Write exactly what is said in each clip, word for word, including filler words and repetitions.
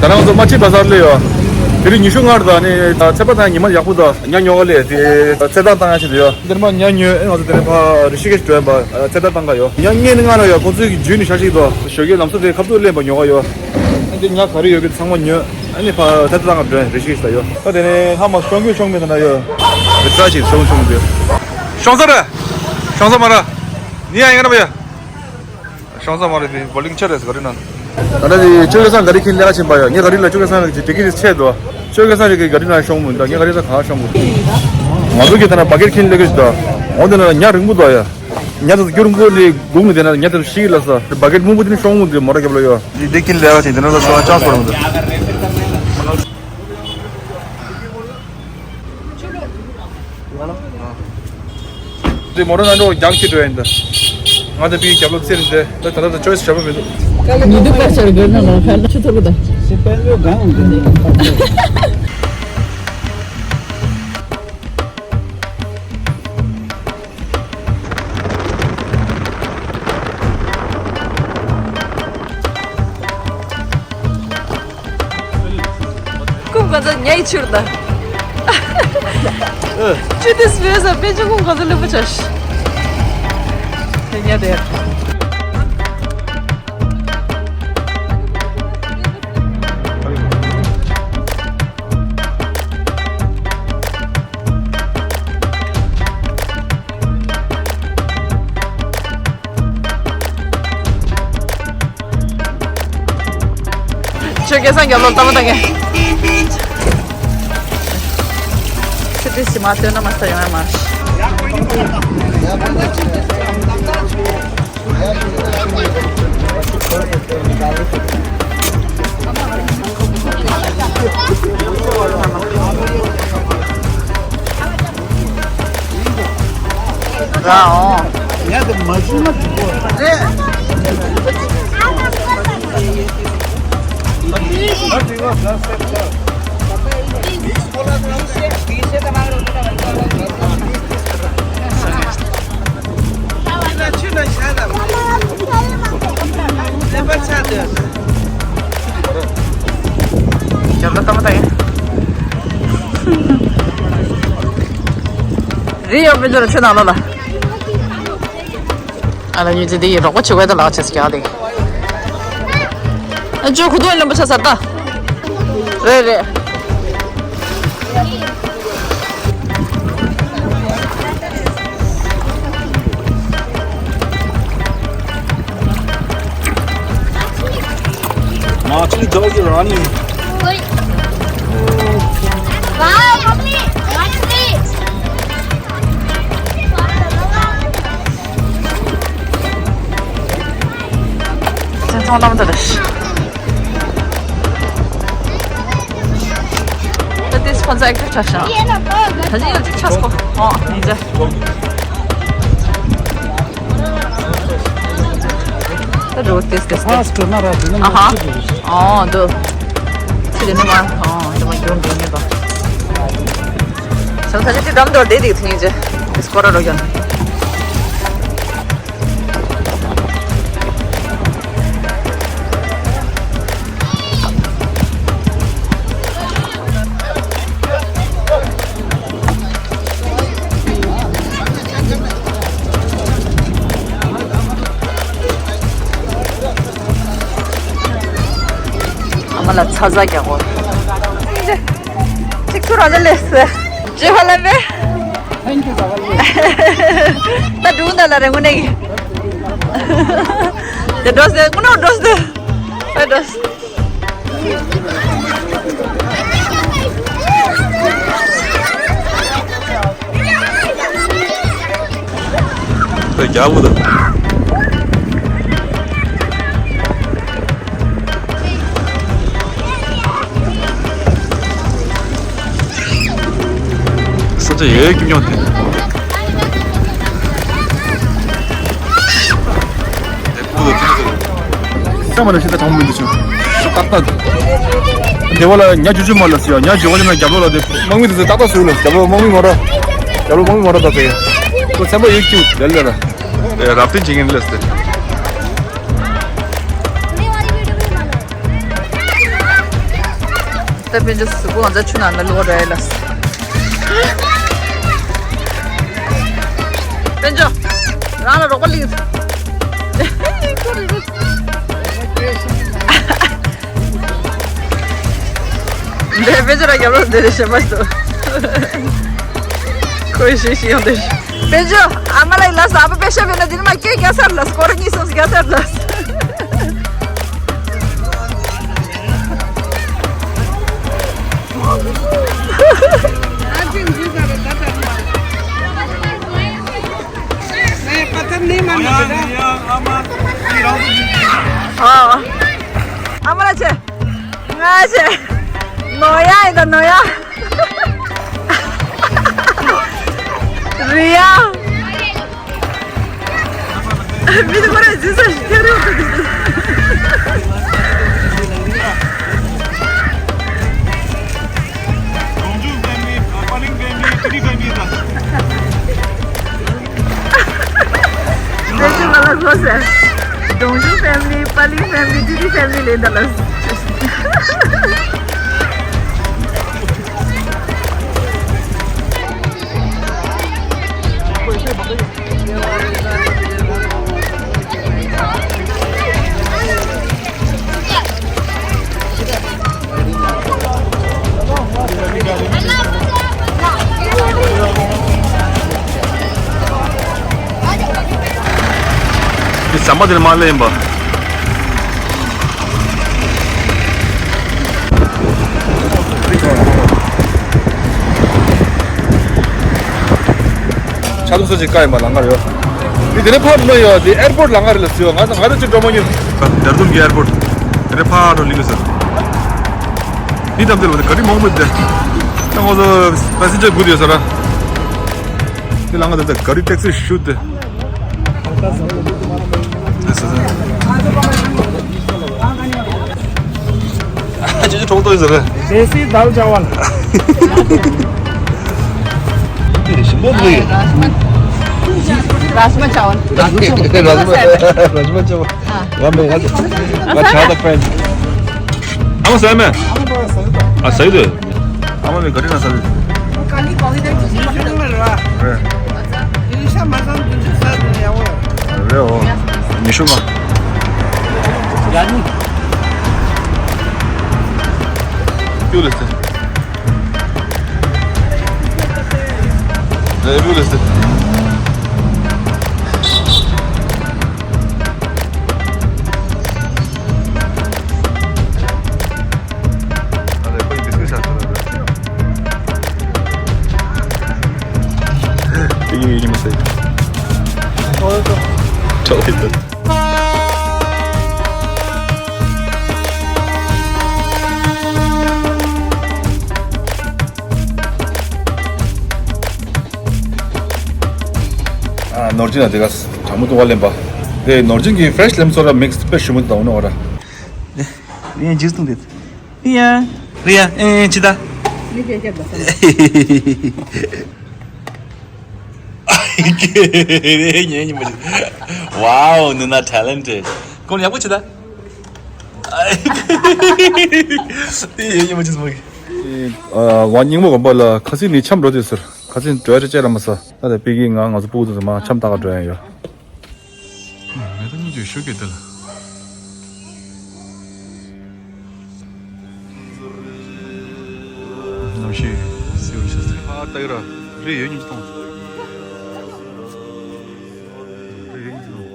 ད་ནང་ཚོ་མ་ཕྱི་བ་ཟར་ལས་ཡོད། དེ་རིང་ཉི་ཤུ་ལྔ་རེད། ད་ནི་ཚེས་པ་དང་ཉི་མ་ཡག་པོ་དང་ཉ་ཉོ་ག་ལས་དེ་ཚེས་ཐར་བཏང་ཡ་ཆེད་དུ་ཡོད། འདིར་མ་ཉ་ཉོས་ཨེ་ང་ཚོ་དེ་ནས་ཕ་རི་ཤི་ཀེཤ་འགྲོ་ཡ་འབའ་ཚེས་ཐར་བཏང་ག་ཡོད། ཉ་ཉེ་ནི་ང་ར་ཡོད། ཁོ་ཚོའི་གི་རྒྱུད་ནི་ཤ་ཞིག་དོ་ཞོགས་ཀའི་ལམ་སང་དེ་ཁབ་ཏུ་ལེན་པ་ཉོ་ག་ཡོད། ཨ་འདི་ཉ་ག་རེ་ཡོད་གི་ཚང་མ་ཉོས། ཨ་ནི་ཕ་ཚེས་ཐར་བཏང་ག་འགྲོ་རི་ཤི་ཀེཤ་ད་ཡོད། ད་དེ་ནས་ཧ་མ་ཤོང་གི་ཤོང་མི་ད་ན་ཡོད། བི་ཏྲ་ཅིག་ཤོང་ཤོང་དེ་ཤོང་ས་ར་ཤོང་ས་མ་ར་ནི་ཡ་ཡང་ན་བ་ཡ། ཤོང་ས་མ་རེད་དེ་བོ་ལིང་ཆེ་རེད་ག་རེ་ན། ད་ལྟ་དེ་ཅོ་ཀེ་སང་ག་རེ་ཁྱིན་ལས་ཀ་ཕྱིན་པ་ཡོད། ངས་ག་རེ་ལ་ཅོ་ཀེ་སང་གི་ཏི་ཀི་ཊི་ཆད་དོ། ཅོ་ཀེ་སང་རེ་གི་ག་རེ་ན་ཤོང་མི་འདུག་ངས་ག་རེ་ས་གང་ཤོང་གི་འདུག་ང་ཚོ་གི་ད་ན་བ་ཀེ་ཊི་ཁྱིན་ལས་ཀ་ཞིག་འདུག་འོ་དེ་ན་ཉ་རིང་པོ་འདུག་ཡ། ཉ་དེ་ཚོ་རྒྱུ་རིང་པོ་ནི་སྒུག་ནི་དེ་ན་ཉ་དེ་ཚོ་ཤི་གི་ལ་ས་བ་ཀེ་ཊི་སྨུག་པོ་དེ་ནི་ཤོང་མི་འདུག་མོ་ར་རྒྱབ་ལ་ཡོད། འདི་འདི་ཁྱིན་ལས་ཀ་ཕྱིན་དེ་ན་ལ་ཤོང་ཅང་སོར་མི་འདུག་དེ་མོ་རང་ན་འགྲོ་རྒྱང་ཁྱི་འགྲོ་ཡིན་ད། ང་ཚོ་པིའི་རྒྱབ་ལོགས་ཚེ་རིང་དེ་ད་ད་ད་ཅོ་ཡི་སི་བྱ་བ་མི་འདུག་ཉི་དུ་པར་ཆར་དགོས་ན་ལོ་ཁ་ལ་ཆུ་ཐོར་གི་ད། སི་པན་ལོ་གང་འདི་ནས། ཀུན་གང་ཚ་ཉའི་ཆུར་ད། ཆུ་དེ་སྤེ་ས་དཔེ་ཆུ་ཀུན་གང་ཚ་ལེབ་པ་ཆ་ཤི། དེ་ཉ་དེ། ཆོས་སྐལ་སངས་རྒྱས་ལོ་ལྟ་མ་ལྟ་མཁན། ཆུ་ཏི་ཞི་མ་སྟོན་ན་མ་ས་ཡོང་ཡ་མ། ར་འོང་། ཡ་དེ་མ་ཞུ་ན་འགྲིག་གོ། རེད། རི་ཡོ་བི་ལོར་ཆུ་ནང་ལོ་ལ། ཨ་ལ་ཉུ་ཙི་དེ་ཡི་རོགས་པ་བྱེད་དགོས་ད་ལག་ཆས་ཀྱང་དེ། ཨ་ཅོ་ཁུ་དོན་ལམ་པ་ཆ་ས་ད། རེད་རེད། Actually, dog, you're running. Wow, mommy, watch me. ཚང་ལམ་དུ་རེད། ད་དེ་སྤོན་སར་ཨེག་ཊིབ་ཆགས་ཤག་ད་ཅི་ཡང་ཅིག་ཆགས་སོ། ཨོ་ཡིན་ཟེར། ད་འགྲོ་ཏེས་ཏེས་ཏེས། ཨ་སྐྱོར་ན་ར་འདི་ན་ཨ་ཧ། མ་སྐྱོར་འདི་རེད། ཨོ་འདུག་ཚེ་རིང་ནི་མ་ཨོ་འདི་མ་འགྱུར་འགྲོ་ཉེས་པ། བྱང་ས་ཅི་ཅི་འགྲམ་དུ་བསྡད་དེ་ཐུན་ཡིན་ཅེ། སྐོར་ར་རོ་ཡོན། ཨ་མ་ལ་ཚ་ཚ་རྒྱག་གོ། གཅིག་ཚུར་ར་ལ་ལས་སེ། ཇེ་ཧ་ལ་མེ། Thank you, Saval. ད་འགྲུག་འདའ་ལ་རེ་ངུ་ནས་གི། དེ་འགྲོ་སེ་ངུ་ནོ་འགྲོ་སེ། ཨ་འགྲོ་སེ། ད་རྒྱག་པོ་ད། ས་ཆ་ཡོད་ཀྱི་མྱོང་དེ། ས་མ་ན་ཤི་ད་གྲང་མོ་མི་འདུག་ཅུང་། ཏག་ཏག་འདུག་དེ་བ་ལ་ཉ་ཇུ་ཇུ་མ་ལ་སི་ཡ་ཉ་ཇུ་བ་ལ་ན་རྒྱབ་ལོ་ལ་དེ་དམག་མི་དེ་ཚོ་ཏག་ཏག་སུ་ལ་རྒྱབ་ལོ་དམག་མི་མ་ར་རྒྱབ་ལོ་དམག་མི་མ་ར་ད་ཚེ་ཡ་ཁོ་ཚན་པ་ཡོད་ཀྱི་དེ་ལ་ལ་རབ་བརྟན་བྱེད་མཁན་ལ་སི། ད་དཔལ་འབྱོར་གཟུགས་པོ་ང་ཚོ་ཆུ་ནང་ན་ལོག་ར་ཡ་ལ། དཔལ་འབྱོར། རང་ལ་རོགས་པ་ལིང་། འདི་དཔལ་འབྱོར་ར་རྒྱབ་ལོག་འདི་རེད་ཞེས་པ་ཞིག་འདུག་ཁོའི་ཤེས་ཤེས་ཡོང་དེ། དཔལ་འབྱོར་ཨ་མ་ལ་ཡི་ལ་ས་ཨ་ཕ་དཔེ་ཤ་བེ་ན་འདི་ནི་མ་སྐད་རྒྱག་ཚར་ལ་སྐོར་གཉིས་གསུམ་རྒྱག་ཚར་ལ། ཨ་མ་ལ་ཆེ། ང་ཆེ། ནོ་ཡ་ཡིན་ད་ནོ་ཡ། རི་ཡ། མི་དེ་ཁོ་རང་རྫུན་ས་ཞིག་ཐེ་རེ་འོ་ཐུ་དེ། དེ་ཚོ་ང་ལ་གོ་ཟེར། ཌོང་ཇུ་ཕེ་མི་ལི། པ་ལིང་ཕེ་མི་ལི། ཏི་ཏི་ཕེ་མི་ལི་ལེན་ད་ལ། འདི་ཟམ་པ་དེར་མ་སླེབས་ཡིན་པ། ཆ་ཚང་སོ་ཅིག་བཀག་ཡིན་པ་ལང་ཀར་ཡོད། འདི་དེ་ནས་ཕར་ནོ་ཡོད། འདི་ཨེར་པོར་ལང་ཀར་ལ་ཟེར་ཡོད། ང་ང་ཚོ་ཅི་འགྲོ་མ་ཉུལ། ཌར་དུན་གྱི་ཨེར་པོར། དེ་ནས་ཕར་འགྲོ་ལིང་གི་ཟེར། འདི་ནམ་དེ་ལ་ག་རི་མང་པོ་འདི། ད་ང་ཚོ་པེ་སེན་ཇར་དགུ་དེ་ཡོད་ས་ར། འདི་ལང་ཀར་དེ་ག་རི་ཊེག་སི་ཤུད་དེ། ཅི་ཅི་ཐོག་ཏོ་ཡིན་ཟེར། देसी दाल चावल। ཞིམ་པོ་འདུག་ཡ། राजमा चावल। राजमा चावल। राजमा चावल। ང་མེད་ང་ང་ཆ་ད་ཕན། ཨ་མ་ཟ་མེད། ཨ་ཟ་ཡི་འདུག་ཨ་མ་མི་ག་རེ་ན་ས་རེད། རེད། ཉི་ཤུ་ལྔ། ཡ་ནི། ཡུ་ལེ་སི། རེད་ཡུ་ལེ་སི། ཨ་ལེ་ཁོ་ཡི་བི་སི་ཀིཊ་ཟ་ཐུབ་ར་རེད། དེ་ཡིན་ཡིན་མ་ཟེར། ཁྲོ་བོ་ཡིན། ཨ་ནོར་ཅིན་ལ་དེ་ག་གྲང་མོ་བཏུང་བ་ལེན་པ། དེ་ནོར་ཅིན་གྱི་ཕེ་རེ་ཤི་ལེམ་སོ་ཌ་མིག་སི་དཔེ་ཞིམ་པོ་འདུག་འོ་ན་འོ་ར། ཡང་ཇུས་བཏུང་དེ། རི་ཡ། རི་ཡ་ཨེ་ཅི་ད། ངས་ཉན་ཉན་མ་ཤེས། Wow, ནུ་ན་ཊེ་ལེན་ཊེཌ། ཁོང་ཡག་པོ་བྱེད་ད། ཡེ་ཉན་མ་ཤེས་མ་གི། ཨ་ཝ་སྙིང་མོ་དགོན་པ་ལ་ཁ་སང་ནས་འཆམ་འགྲོ་དུས་ཟེར། ཁ་སང་འགྲོ་ཡ་ཅེ་ལ་མ་ཟ། ད་ལྟ་པི་ཀི་ང་ང་ཚོ་སྤུ་གུ་ཚོ་མ་འཆམ་ལྟ་ག་འགྲོ་ཡ་ཡོད། ངས་ད་སྙིང་རྗེ་ཞུ་གི་འདི་ལ། གནམ་གཤིས་བསིལ་བ་ཞིག་ཚེ་ཕར་ལྟ་གི་ར། རི་ཡོད་སྙིང་རྗེ་གཏོང་། རི་ཡོད་སྙིང་རྗེ་གཏོང་།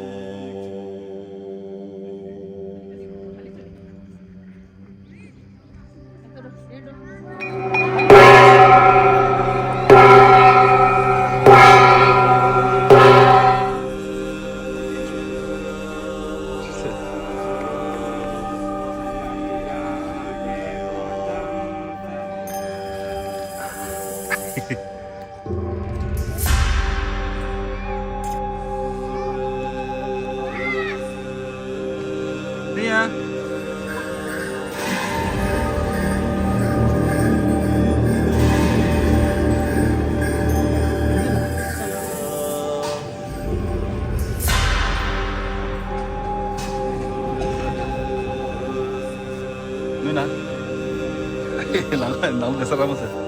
ནུས་ན། ནང་ལ་ནང་ལ་ས་ར་མ་ཟེར།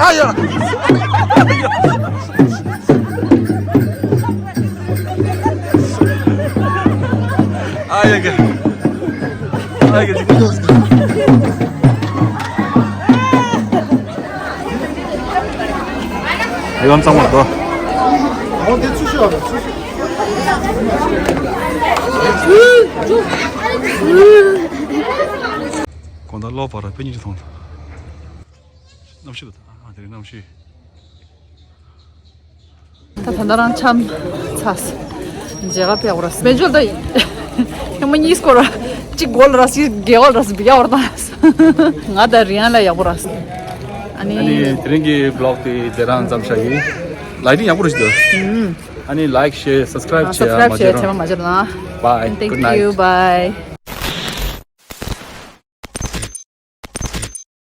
ཨ་ཡ། ཨ་ཡ་གི། ཨ་ཡ་གི། ཡོན་ཚང་མ་དོ། འོ་དེ་ཚུ་ཤོག་ཚུ་ཤོག་གོང་ད་ལོ་བར་པེ་ཉི་ཅི་ཐོང་། གནམ་གཤིས་དང་ཨ་དེ་རིང་གནམ་གཤིས། ད་ད་ལྟ་རང་འཆམ་ཚར། མཇལ་ཁ་ཕེབས་ར་སྨན་བཅོས་ད་ཁྱོད་མ་གཉིས་སྐོར་ར་གཅིག་གོལ་ར་སི་དགེ་གོལ་ར་སི་བི་ཡ་བར་དང་། ང་ད་རིང་ལ་ཡག་པོ་ར་སི། ཨ་ནི། ཨ་ནི་དེ་རིང་གི་བི་ལོག་དེ་དེ་རང་མཚམས་བཞག་གི། ལའི་ཊིང་ཡག་པོ་རེད་ཤག་འདུག་ཨ་ནི་ལའིཀ་ཤེར་སབ་སི་ཀ་རེབ་བྱེད་ཡ་མ་བརྗེད་རོགས། བྱེད་མ་བརྗེད་རོགས། Bye. Thank you. Bye.